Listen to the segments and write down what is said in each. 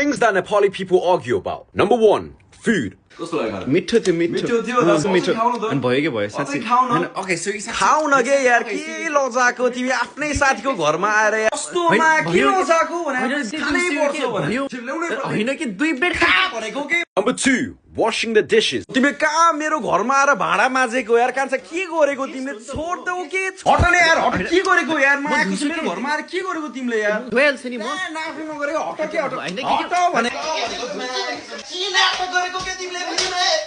things that Nepali people argue about. Number 1, food. मिठो थियो मिठो अनि भयो के भयो साथी ओके सो खाऊ न के यार के लजाको तिमी आफ्नै साथीको घरमा आएर कस्तोमा के लजाको हैन कि 2 प्लेट खा भनेको के Number 2, washing the dishes. तिमी कहाँ मेरो घरमा आएर भाडा माझेको यार कान्छ के गरेको तिमीले छोड दौ के हटने यार हट के गरेको यार म आएको छु मेरो घरमा आएर के गरेको तिमीले यार दुएल छ नि म नाफी नगरेको हट के हट भने के नाफी गरेको के तिमीले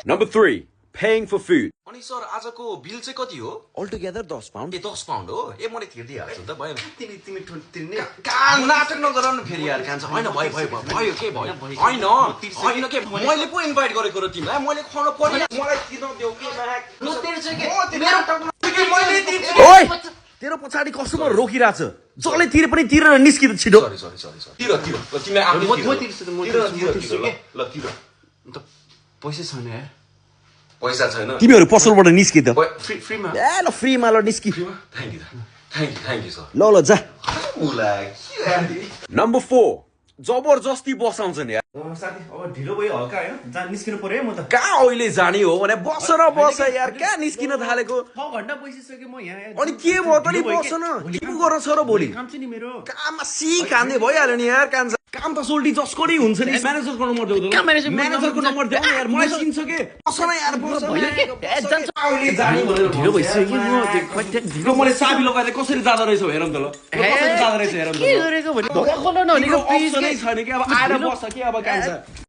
Number 3, paying for food. अनि सर आजको बिल चाहिँ कति हो अल टुगेदर 10 पाउन्ड 10 पाउन्ड हो मैले तिर्दै हाल्छु त भयो तिमी तिर्ने कान नाटक नगराउनु फेरि यार कान्छ हैन भयो के भयो हैन के मैले पो इन्भाइट गरेको र तिमीलाई मैले खुवाउन पर्दैन मलाई तिर्न देऊ के म तिर्छु के मैले तिर्छु ओइ तेरो पछाडी कस्टमर रोकिरा छ जसले तिरे पनि तिरेर निस्कि त छिटो सरी तिर ल तिमीले आफै म तिर्छु के ल तिर त पैसा छैन यार पैसा छैन तिमीहरु पसलबाट निस्कि त फ्रीमा ए ल फ्रीमा ल निस्कि थ्यांक यू सर ल जा नम्बर 4 जबरजस्ती बसाउँछन् यार साथी अब ढिलो भयो हल्का हैन जा निस्किनु पर्यो म त कहाँ अहिले जाने हो भने बस यार कहाँ निस्किन थालेको 6 घण्टा बसिसके म यहाँ अनि के भयो त नि बस न के पो गर्न छ र भोलि काम छ नि मेरो काममा सी खाँदै भइहाल्यो नि यार काम त सोल्टी जसको नै हुन्छ नि म्यानेजरको नम्बर देऊ त म्यानेजरको नम्बर देऊ यार मलाई चिन्छ के बस न यार बस अहिले जाने भनेर ढिलो भइसक्यो म ढिलो मैले चाबी लगाएर कसरी जाँदा रहेछ हेरौँ त ल कसरी जाँदा रहेछ हेरौँ त के गरेको भने ढोका खोल्न नभनेको प्लिज छैन कि अब आएर बस्छ के अब कान्छ